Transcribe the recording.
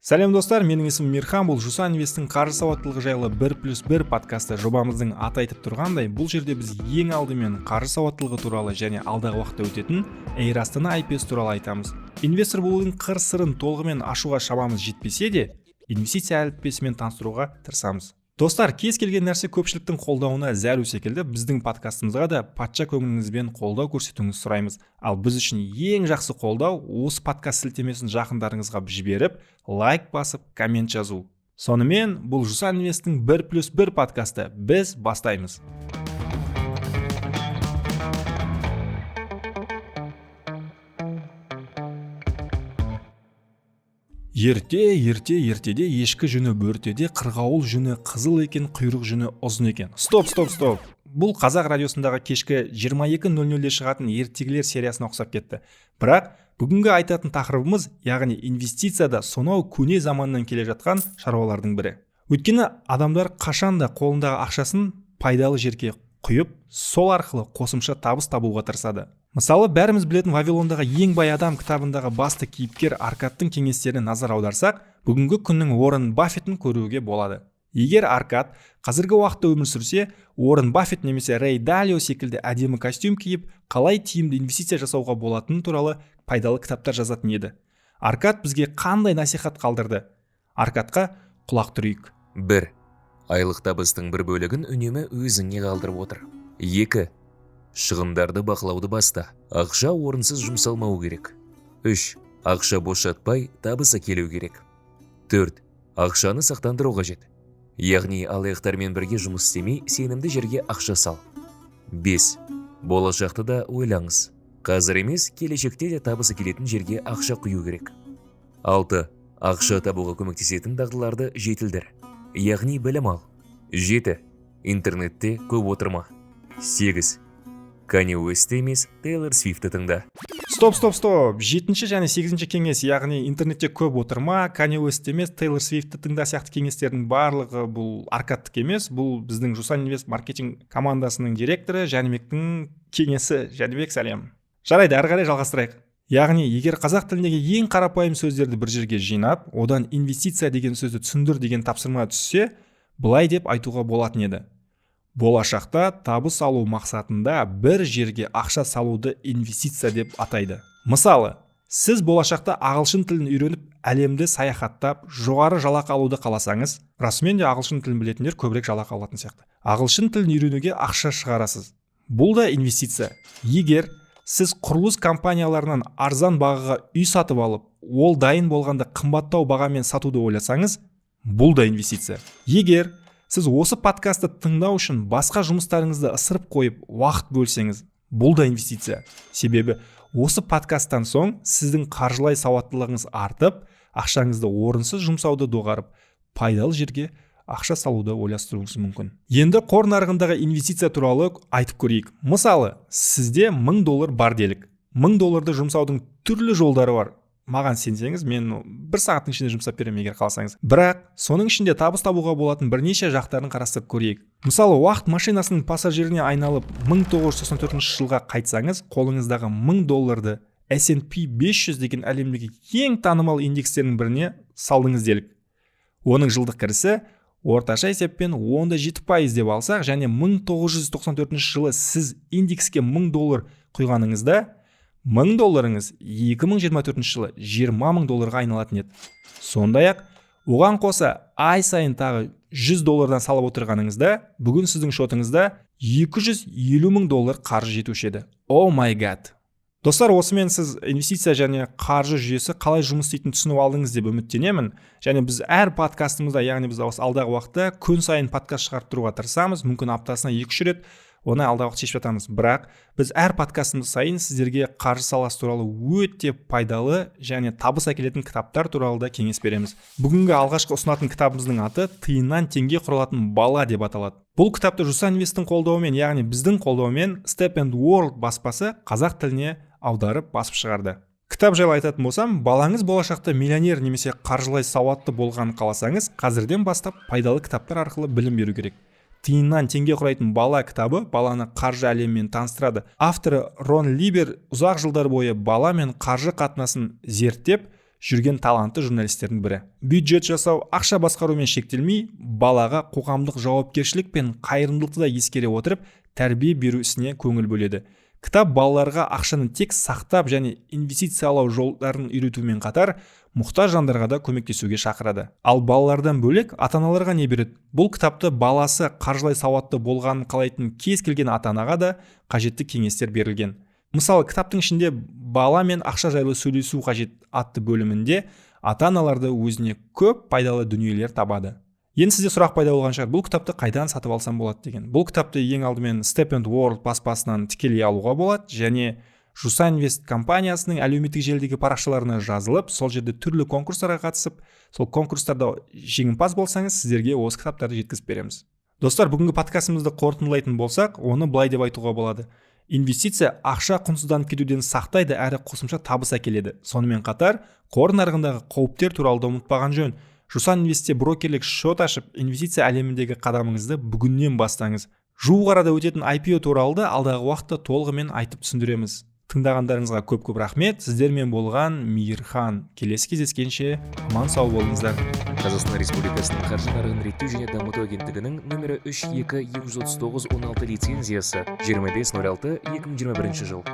Сәлем, достар! Менің есімім Мирхан. Бұл Жусан Инвесттің қаржы сауаттылығы жайлы 1+1 подкасты. Жобамыздың аты айтып тұрғандай, бұл жерде біз ең алдымен қаржы сауаттылығы туралы және алдағы уақытта өтетін Эйр Астана IPS туралы айтамыз. Инвестор болудың қыр сырын толығымен ашуға шамамыз жетпесе де, инвестиция әліппесімен таныстыруға тырысамыз. Достар, кез келген нәрсе көпшіліктің қолдауына зәру секілді, біздің подкастымызға да патша көңіліңізбен қолдау көрсетуіңізді сұраймыз. Ал біз үшін ең жақсы қолдау — осы подкаст сілтемесін жақындарыңызға жіберіп, лайк басып, коммент жазу. Сонымен, бұл Жусан Инвесттің 1+1 подкасты. Біз бастаймыз. Ерте, ерте, ертеде ешкі жүні бөртеде, қырғауыл жүні қызыл екен, құйрық жүні ұзын екен. Стоп, стоп, стоп! Бұл Қазақ радиосындағы кешкі 22.00-де шығатын ертегілер сериясына ұқсап кетті. Бірақ бүгінгі айтатын тақырыбымыз, яғни инвестицияда, сонау көне заманнан келе жатқан шаруалардың бірі. Өйткені адамдар қашанда қолындағы ақшасын пайдалы жерге құйып, сол арқылы қосымша табыс табуға тырысады. Мысалы, бәріміз білетін «Вавилондағы ең бай адам» кітабындағы басты кейіпкер Аркадтың кеңестеріне назар аударсақ, бүгінгі күннің Уоррен Баффетін көруге болады. Егер Аркад қазіргі уақытта өмір сүрсе, Уоррен Баффет немесе Рэй Далио секілді әдемі костюм киіп, қалай тиімді инвестиция жасауға болатыны туралы пайдалы кітаптар жазатын еді. Аркад бізге қандай насихат қалдырды? Аркадқа құлақ түрейік. 1. Айлық табыстың бір бөлігін үнемі өзіңе қалдырып отыр. 2. Шығындарды бақылауды баста. Ақша орынсыз жұмсалмауы керек. 3. Ақша бос жатпай, табыс әкелу керек. 4. Ақшаны сақтандыру қажет. Яғни алаяқтармен бірге жұмыс істемей, сенімді жерге ақша сал. 5. Болашақты да ойлаңыз. Қазір емес, келешекте де табыс әкелетін жерге ақша құю керек. 6. Ақша табуға көмектесетін дағдыларды жетілдір. Яғни білім ал. 7. Интернетте көп отырма. 8. Канье Уэстті емес, Тейлор Свифтті тыңда. Стоп, стоп, стоп! Жетінші және сегізінші кеңес, яғни интернетте көп отырма, Канье Уэст емес, Тейлор Свифтті тыңда сияқты кеңестердің барлығы бұл Аркадтікі емес, бұл біздің Жусан Инвест маркетинг командасының директоры Жәнібектің кеңесі. Жәнібек, сәлем! Жарайды, әрі қарай жалғастырайық. Яғни егер қазақ тіліндегі ең қарапайым сөздерді бір жерге жинап, одан инвестиция деген сөзді түсіндір деген тапсырма түссе, былай деп айтуға болатын еді: болашақта табыс алу мақсатында бір жерге ақша салуды инвестиция деп атайды. Мысалы, сіз болашақта ағылшын тілін үйреніп, әлемді саяхаттап, жоғары жалақы алуды қаласаңыз, расымен де ағылшын тілін білетіндер көбірек жалақы алатын сияқты, ағылшын тілін үйренуге ақша шығарасыз. Бұл да инвестиция. Егер сіз құрылыс компанияларынан арзан бағаға үй сатып алып, ол дайын болғанда қымбаттау бағамен сатуды ойласаңыз, бұл да инвестиция. Егер сіз осы подкастты тыңдау үшін басқа жұмыстарыңызды ысырып қойып, уақыт бөлсеңіз, бұл да инвестиция. Себебі осы подкасттан соң сіздің қаржылай сауаттылығыңыз артып, ақшаңызды орынсыз жұмсауды доғарып, пайдалы жерге ақша салуды ойластыруыңыз мүмкін. Енді қор нарығындағы инвестиция туралы айтып көрейік. Мысалы, сізде 1000 доллар бар делік. 1000 долларды жұмсаудың түрлі жолдары бар. Маған сенсеңіз, мен бір сағаттың ішінде жұмсап беремін, егер қаласаңыз. Бірақ соның ішінде табыс табуға болатын бірнеше жақтарын қарастырып көрейік. Мысалы, уақыт машинасының пассажиріне айналып, 1994 жылға қайтсаңыз, қолыңыздағы 1000 долларды S&P 500 деген әлемдегі ең танымал индекстердің біріне салдыңыз делік. Оның жылдық кірісі орташа есеппен 10,7% деп алсақ және 1994 жылы сіз индекске 1000 доллар құйғаныңызда, 1000 долларыңыз 2024 жылы 20 мың долларға айналатын еді. Сондай ақ оған қоса ай сайын тағы 100 доллардан салып отырғаныңызда, бүгін сіздің шотыңызда 250 мың доллар қаржы жетуші еді. Oh my God! Достар, осымен сіз инвестиция және қаржы жүйесі қалай жұмыс істейтінін түсініп алдыңыз деп үміттенемін. Және біз әр подкастымызда, яғни біз осы алдағы уақытта күн сайын подкаст шығарып тұруға тырысамыз, мүмкін, аптасына 2-3 рет, оны алдағы уақытта шешіп жатамыз. Бірақ біз әр подкастымыз сайын сіздерге қаржы саласы туралы өте пайдалы және табыс әкелетін кітаптар туралы да кеңес береміз. Бүгінгі алғашқы ұсынатын кітабымыздың аты «Тиыннан теңге құралатын бала» деп аталады. Бұл кітапты Жусан Инвесттің қолдауымен, яғни біздің қолдауымен, Step and World баспасы қазақ тіліне аударып басып шығарды. Кітап жайлы айтатын болсам, балаңыз болашақта миллионер немесе қаржылай сауатты болғанын қаласаңыз, қазірден бастап пайдалы кітаптар арқылы білім беру керек. «Тиыннан теңге құрайтын бала» кітабы баланы қаржы әлемімен таныстырады. Авторы Рон Либер ұзақ жылдар бойы бала мен қаржы қатынасын зерттеп, жүрген талантты журналистердің бірі. Бюджет жасау, ақша басқарумен шектелмей, балаға қоғамдық жауапкершілік пен қайырымдылықты да ескере отырып, тәрбие беру ісіне көңіл бөледі. Кітап балаларға ақшаны тек сақтап және инвестициялау жолдарын үйретумен қатар, мұқтаж жандарға да көмектесуге шақырады. Ал балалардан бөлек ата-аналарға не береді? Бұл кітапты баласы қаржылай сауатты болғанын қалайтын кез келген ата-анаға да қажетті кеңестер берілген. Мысалы, кітаптың ішінде бала мен ақша жайлы сөйлесу қажет атты бөлімінде ата-аналарды өзіне көп пайдалы дүниелер табады. Енді сізде сұрақ пайда болған шығар, бұл кітапты қайдан сатып алсам болады деген. Бұл кітапты ең алдымен Step and World баспасынан тікелей алуға болады және Жусан Инвест компаниясының әлеуметтік желідегі парақшаларына жазылып, сол жерде түрлі конкурстарға қатысып, сол конкурстарда жеңімпаз болсаңыз, сіздерге осы кітаптарды жеткізіп береміз. Достар, бүгінгі подкастымызды қорытындылайтын болсақ, оны былай деп айтуға болады: инвестиция ақша құнсызданып кетуден сақтайды әрі қосымша табыс әкеледі. Сонымен қатар қор нарығындағы қауіптер туралы да ұмытпаған жөн. Жусан Инвестте брокерлік шот ашып, инвестиция әлеміндегі қадамыңызды бүгіннен бастаңыз. Жуық арада өтетін IPO туралы да алдағы уақытта толығымен айтып түсіндіреміз. Тыңдағандарыңызға көп-көп рахмет. Сіздермен болған Мейірхан. Келесі кездескенше аман сау болыңыздар. Қазақстан Республикасының қаржы нарығын реттеу және дамыту агенттігінің нөмірі 3 2 239 16 лицензиясы 25.06.2021 жыл.